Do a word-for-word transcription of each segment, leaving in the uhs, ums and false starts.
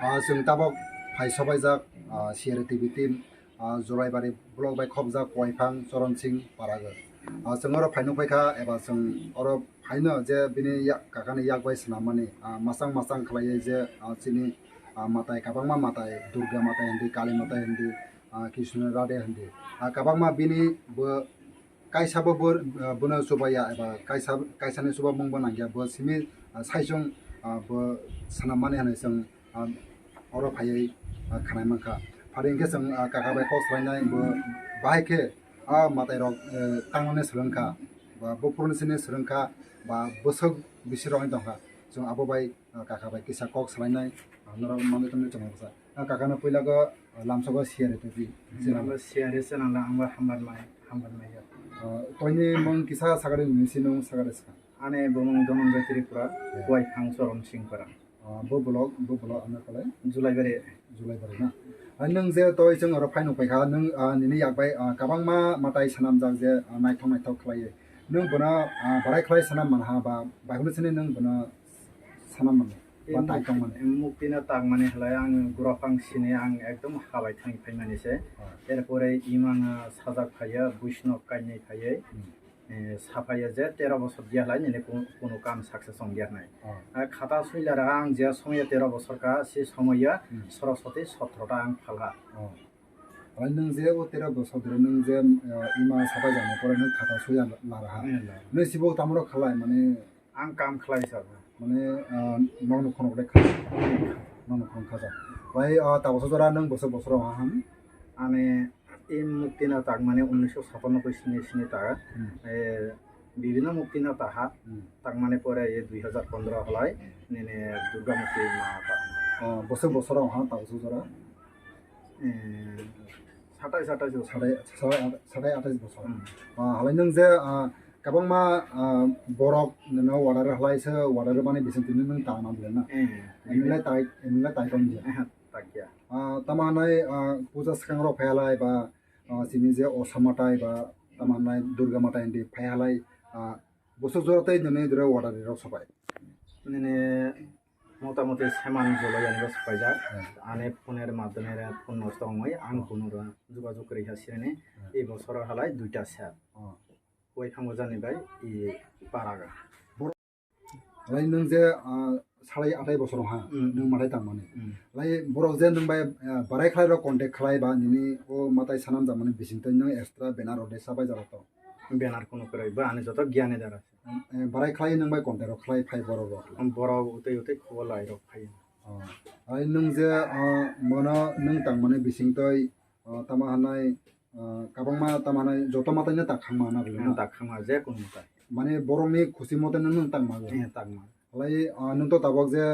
Ah, chwng tabok phai sobaijak, ah, C R A T V team, ah, Jolaibari block bai khopjak Koiphang Choron Singh Paraga. Ah, chwng oro phai nukphaikha eba chwng oro phaino je bini yak, kakani yak bai swnammani, ah, machang machang khlaiwi je, ah, chini, ah, matai, kwbangma matai, Durga matai hindi, Kali matai hindi, ah, Krishna Radhe hindi. Ah, kwbangma bini bo kaisa bo bo, ah, bono chubaya eba kaisa, kaisani chubamung bo nangya, bo simi, ah, saichung, ah, bo swnammani hinwi chwng, ah, oro phaiwi, ah, khnai mankha. Phari hinkhe chwng, ah, kaka bai kok salainai bo bahai khe, ah, matai rok, eh, tangnani swrwngkha, ba buphuruni sini swrwngkha, ba bwswk bisi rokni tongkha. Chwng abo bai, ah, kaka bai kisa kok salainai, ah, norok manwi tongmani chwng bwsa. Ah, kakano puila go, ah, lamsogo share tongdi. Chwng C R A channel ang bo hambar mai, hambar mai ya. Ah, toini mung kisa sagari nisi nung sagari ska. Ani bumung Dhananjay Tripura, Yeah. Koiphang Choron Singh Parang. Ah, bo block, bo block ano kale? Julaibari. Julaibari na. Ah, nung je toi chwng oro phai nukphaikha, nung, ah, nini yak bai, ah, kwbangma matai swnamjak je, ah, naithok naithok khlaiwi. Nung bono, ah, barai khlai swnam manha ba, bai hwnwi sini nung bono swnam manha. Ba tai tong mani. Mukti no tak mani halai ang gura phang sini ang ekdom habai thang phai mani se. Ah. Erpore imang, ah, sajak phaiya, Buisno kainwi phaiya. Hmm. Eh, saphaiya je tero bosor dia halai nini kun-, kunu kam success ong dia nai. Ah. Ah, khata suilara ang je songya tero bosor ka si somoya Hmm. Soroswati sotro ta ang phalha. Ah. Halai nung je o tero bosor dere nung je, ah, ima saphai jani pore nung khata suiya laraha. Hmm, la. Nung sibo tamro khalai mani Ang kam khlai sabo. Mane, ah, nokni khorok de kha. Nokni khorok kha sa. Bai, ah, tabuksa jora nung bosor bosor ha ham? Ani i mukti no tak mane unnish satanoboi sini sini ta. Hmm. Eh, bibhinno mukti no ta ha. Hmm. Tak mane pore ye dui hajar pondro halai nini Durga mukti ma ta. Ah, bosor bosor ha tabuksa jora? Eh, satai satai jo. Satai, satai, satai atais bosor. Hmm. Ah, halai nung je, ah, Kwbangma, ah, borok nino order halai se order mani bising tini nung tang nang na. Eh. Emilai tai, emilai tai tong je. Eh, tak ya. Ah, tama hanai, ah, puja swkang rok phai halai ba, ah, chini je osama tai ba, tama hanai Durga mata hindi phai halai, ah, bosok jora tai nini dura order rok sopai. Nini motamoti seman jolo yang rok sopai jak. Eh. Ane phone er madhyome re phone nosto ongoi, ang phone ro jogajog kri ha sirene. Eh. Ei bosoro halai duita set. Oh. Wai thango jani bai i paraga. Lai nung je, ah, sarai atai bosor ha, Mm. nung matai tangmani. Mm. Lai borok je nung bai, ah, barai khlai rok contact khlai ba nini o matai sanam jamani bising twi nung extra banner rok de sabai jaro to. Banner kuno kwrwi ba ani joto giyan ni dara. Eh, barai khlai nung bai contact rok khlai phai borok rok. Borok utei utei khobor lai rok phai. Oh. Ai nung je, ah, mono nung tangmani bising twi Ah, tama hanai, ah, kabangma tama hanai joto matai no tak khangma na bwlwi no? Hmm, tak khangma, je kunu matai. Mane borokni khusi mote no nwng tangma go? Eh, tangma. Halai, ah, nwng to tabok je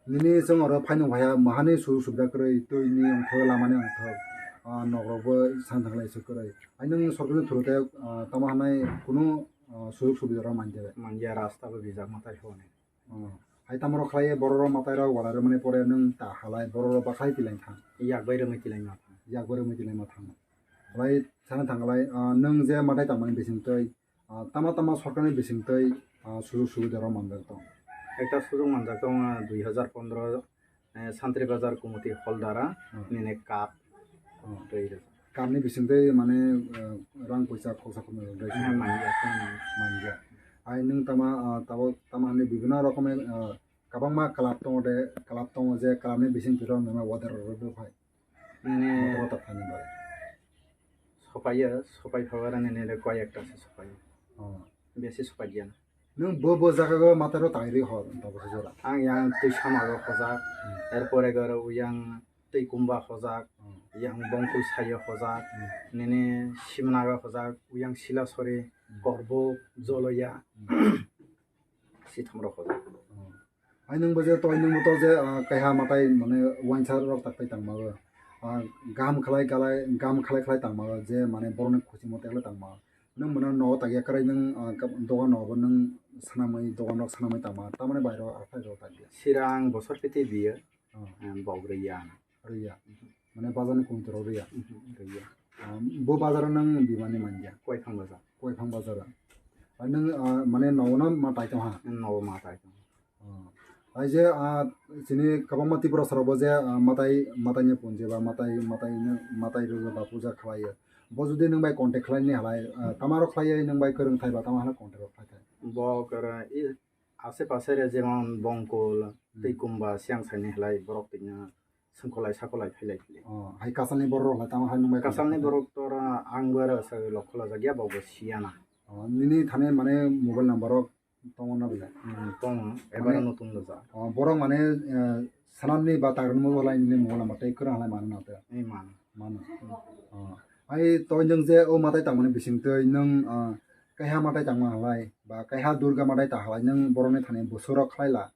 nini chwng oro phaino phaiya, mahani sujog subida kwrwi, twi ni ongthok, lama ni ongthok, ah, nok rok bo san thanglai se kwrwi. Ai nwng sorkar ni through te, ah, tama hanai kunu, ah, sujog subida rok manjak? Manjak, rasta bo bijak matai hwnwi. Oh. Hai tamo rok khlai borok rok matai rok wala rwmani pore nwng ta halai borok rok bakhai tilai thang. Yak bai rwmai tilai ma thang. Yak bai rwmai tilai ma thang. Halai sana thang halai, ah, nwng je matai tangmani bising twi, ah, tama tama sorkar ni bising twi, ah, sujog subida rok manjak tong. Ekta sujog manjak tong, ah, dui hajar pondro eh, Santri Bazar Committee Holdara Hmm. nini cup Hmm. twi rw. Cup ni bising twi mane, eh, rang puisa khoksa khoknwi rw Eh, manya, manya. Manya. Ai nwng tama, ah, tabo tama hani bibhinno rokomer, ah, Kwbangma club tongo de, club tongo je club ni bising twi rok nangma order rok rw phai. Nini motor tak thani bai. Sopayo, sopai phawara nini de koi ekta se sopayo. Oh. Besi sopai gyan. Nung bo bo jaga go mataro tangri hor, ta bo jora. Ang yang twi sama go khojak, hmm, erpore garo uyang twi kumba khojak, hmm, yang bongkul sayo khojak, hmm, nini simna go khojak, uyang sila sori, hmm, korbo, joloya, hmm, sitham ro khojak. Hmm. Ai nung bo je toi nung bo to je, ah, kaiha matai mane wainsa rok tak tai tangma go. Ah, gam khlai khlai, gam khlai khlai tangma go je mane borok ni khusi mote khlai tangma. Nung mano no tak ya kwrai nung, ah, dogan no bo nung sanamai, dogan rok sanamai tangma. Tamani bai rok aphai rok tak ya. Sirang bosor piti biyo, oh, em, bok rwya. Rwya. Mane bazar ni kung toro rwya. Mhm, rwya. Ah, bo bazar nung bimani manja. Koiphang bazar. Koiphang bazar. Ah, nung, ah, mane no no ma tai tong ha. No ma tai tong. Oh. Ai je, ah, chini kwbangma Tripura sara bo je, ah, matai, matai ni punje ba matai, matai ni, matai rwgwi ba puja khlai. Bo jodi nwng bai contact khlai ni halai, ah, tama rok khlai nwng bai kwrwng thai ba tama halai contact rok khlai thai. Bo kwrwng i ase pase re jemon Bongkul, hmm, tei Kumba siang sai ni halai borok twi no sengkolai sakolai phailai pili. Oh, hai kasalni borok rok lai tamo hai nwng bai kasalni borok tora ang bo aro sa lokho lajak ya bo bo siyana. Oh, nini thani mane mobile number rok tongo na bole? Hmm, tongo. Mane ebara notun lajak. Oh, borok mane, eh, sanamni ba tagrani mobile lai nini mobile number tei kwrwng halai mano na te? Ei mano. Mano. Hmm. Oh. Ai to nwng je o matai tangmani bising twi nwng, ah, kaiha matai tangma halai ba kaiha Durga matai ta halai nwng borokni thani bwswk rok khlai la?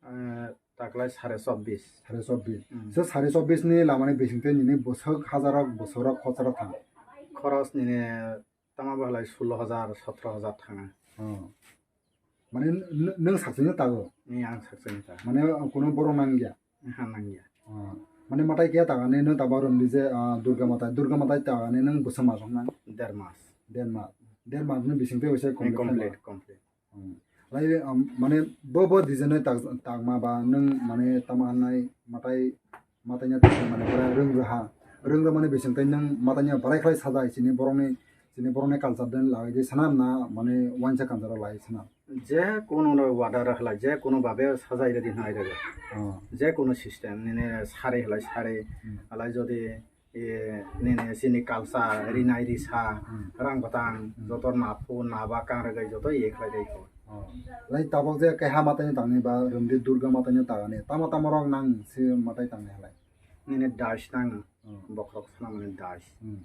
Eh, taklai sare chobbish. Sare chobbish. Hmm. Se sare chobbish ni lamani bisingtwi nini bwswk hajarok, bwswkrok khorsa rok thang? Khoros nini tama bo halai sullo hajar, sotro hajar thanga. Oh. Mane n-, nwng sakchangno tago? Ni ang sakchangno tago. Mane kuno borok nangya? Aha, nangya. Oh. Mane matai kaya tagani nwng tabo rwngdi je, ah, Durga matai, Durga matai tagani nwng bwswk mas rok nang? Der mas. Der mas. Der mas ni bisingtwi waisa complete, complete, complete. Hmm. Lai, um, mane bo, bo design tak, takma ba nwng mane tama hwnai matai, matai nya tak mane pura rwng rwha. Rwng rwha mane bising tei nwng matai nya barai khlai sajai chini borokni, chini borokni culture den lai di sanam na mane wansa kanjaro lai sanam. Je kuno no order khlai, je kuno babe sajai rwdi hwnai rwgo. Oh. Je kuno system nini sari khlai sari, hmm, alai jodi e, nini chini culture, rinai risa, hmm, rang bwtang, hmm, joto naphu, naba, kangrwgwi joto ye khlai dai kho. Oh. Lai tabok je kaiha matai ni tangni ba rwngdi Durga matai ni tangni, tamo tamo rok nang si matai tangni halai? Nini dais nang, hmm, bokhorok swnamani dais. Hmm.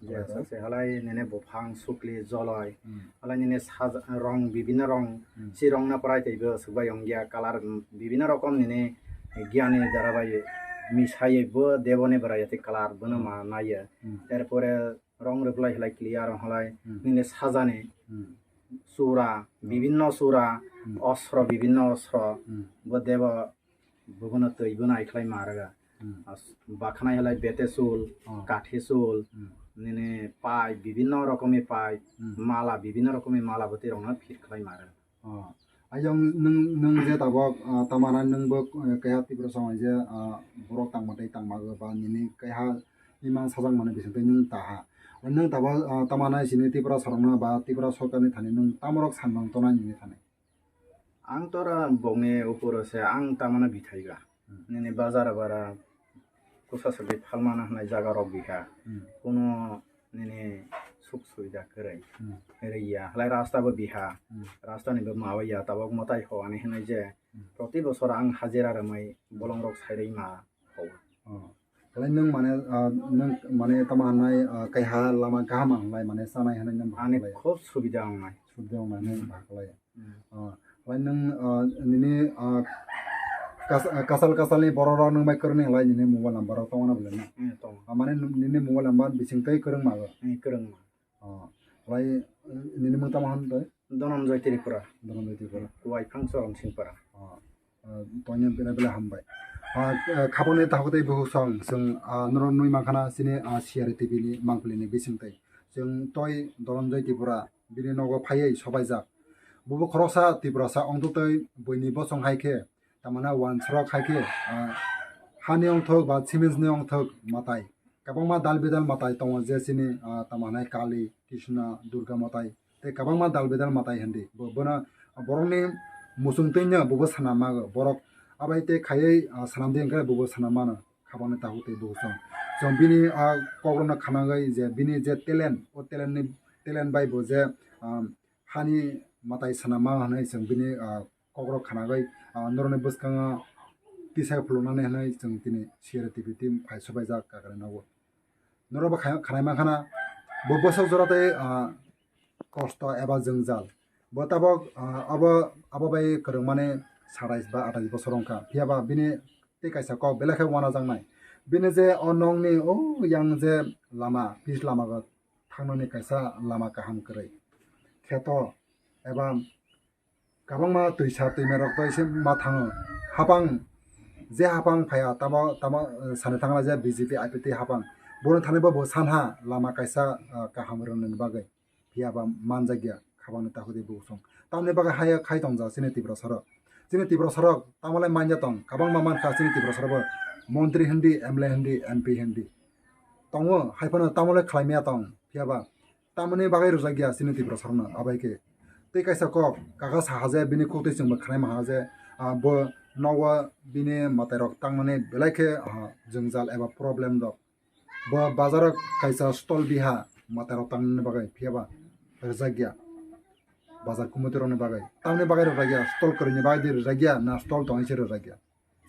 Je acha, se halai nini buphang, sukli, joloi, hmm, halai nini saja-, rong, bibinno rong, hmm, si rong na prai teibo swkbai ongya, color, mm, bibinno rokom nini giani dara bai misaiye bo deboni bwrai yati color bono, hmm, ma naiye. Hmm. Erpore rong reply halai clear halai, hmm, nini sajani, hmm, sura, hmm, bibinno sura, hmm, ostro, bibinno ostro, hmm, bo debo Bobono twi bono ai khlai ma rwga. Hmm. As-, bakhanai halai bete sul, oh, kathi sul, hmm, nini pai, bibinno rokomi pai, hmm, mala, bibinno rokomi mala bwtwi rokno phir khlai ma rwga. Oh. Ayang nwng, nwng je tabok, ah, tamana nwng bo, eh, kaiha Tripura song je, ah, borok tangma tei tangma ba nini kaiha imang sajak mani bising twi nwng taha. Nwng tabok, ah, tamana sini Tripura sorokno ba Tripura sorkarni thani nwng tamorok sanmang tongnai nini thani? Ang tora bokni uporo se ang tamano bithai ba. Hmm. Nini bazar bara kusa sagwi phalmana hwnai jaga rok biha. Hmm. Kuno nini suk suida kwrwi. Hmm. Rwya. Halai rasta bo biha. Hmm. Rasta ni bo mawi ya tabok mwtai ho ani hwnai je. Hmm. Proti bosor ang hajira rwmai, hmm, bolong rok sairwi ma. Oh. Belai nwng mane, ah, nwng mane tamo hwnai, ah, kaiha lama kaham hwnlai mane chanai hwnwi nwng ani bahai khub subida wngnai. Subida wngnai nwng, hmm, bahai. Hmm. Ah, belai nwng, ah, nini, ah, kas-, ah, kasal kasalni borok rok nwng bai kwrwngni hwnlai nini mobile number rok tongmano belai na? Hmm, tongo. Ah, mane nini mobile number bising twi kwrwng mago? Hmm, kwrwng ma. Oh, belai, eh, nini mung tamo hwn tei? Dhananjay Tripura. Dhananjay Tripura. Kuwai Phangsa Rongsinpara. Oh, eh, tonya bela bela hambai. Ah, eh, khaboni takhuk tei bukhuk song, chwng, ah, norok nui mankha na chini, ah, C R T V ni mangpili ni bising tei. Chwng toi Dhananjay Tripura, bini nogo phaiwi sobaijak. Bubo khoroksa Tiprasa ongtwtwi buini bosong hai khe, tamana wansrok hai khe, ah, hani ongthok ba cement ni ongthok matai. Kwbangma dal bidal matai tongo je chini, ah, tamo hwnai Kali, Krishna, Durga matai tei kwbangma dal bidal matai hindi. Bo-, bono borokni Muchung twi no bobo sana mago. Borok abai tei khaiwi, ah, sanam di hwnkhe bobo sana mano. Khabangni takhuk tei bukhuk song. Chwng bini, ah, kokrokno khanagwi je bini je talent, o talentni, talent bai bo je, ah, hani mwtai sana ma hwnwi chwng bini, ah, kokrok khanagwi, ah, norokni bwskango tisa phuluknani hwnwi chwng tini C R T V team phai sobaijak kakani nogo. Norok bo khai-, khanai mankha na, bo bwswk jora tei, ah, kosto eba jwngjal. Bo tabok, ah, abo, abo bai kwrwngmani satais ba atais bosor wngkha. Phiya ba bini tei kaisa kok belai khe uanajaknai. Bini je o nokni o yang je lama, pis lama o thangnani kaisa lama kaham kwrwi. Kheto eba kwbangma twisa twimarok to ise ma thango. Hapang, je hapang phaiya, tamo, tamo, eh, sani thangla je B J P I P T hapang. Bono thani bo bo sanha lama kaisa, eh, kaham rwnani bagwi. Phiya ba manjakya khabangni takhuk tei bukhuk song. Tamni bagwi haya khai tongjak chini Tiprasarok. Chini Tiprasarok tamole manya tong, kwbangma mankha chini Tiprasarok bo montri hindi, M L A hindi, M P hindi. Tongo, hai phano tamole khlaimaya tong, phiya ba tamoni bagwi rwjakya chini Tiprasarokno abai khe. Tei kaisa kok, kaka saha je bini kok twi chwngbo khanai maha je, ah, bo nogo bini mwtairok tangnani belai khe, ah, jwngjal eba problem rok. Bo bazaro kaisa stall biha mwtairok tangnani bagwi, phiya ba rwjakya bazar committee rokni bagwi. Tamni bagwi rwjakya, stall kwrwini bagwi rwjakya, na stall tongwi se rwjakya.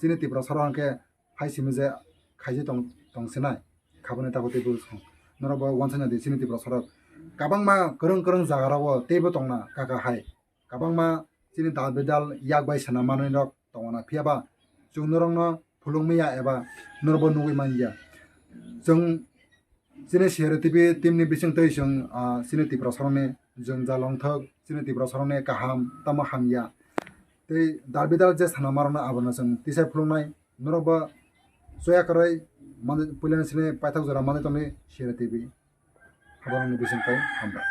Chini Tiprasarok hwnkhe hai simi je khaijak tong, tongsinai, khabangni takhuk tei bukhuk song. Norok bo uansukna di chini Tiprasarok kwbangma kwrwng kwrwng jagarogo teibo tongna kaka hai. Kwbangma chini dal bedal yak bai sana manwi rok tongna, phiya ba chwng norokno phuluk maya eba norokbo nugwi manya. Chwng chini C R T V team ni bising twi chwng, ah, chini Tiprasarokni jwngjal wngthok, chini Tiprasarokni kaham tamo hamya tei dal bedal je sana marokno abono chwng tisai phuluknai. Norokbo choya kwrwi manwi puilani sini paithak jora manwi tongni C R T V. Habarokni bising twi hambai.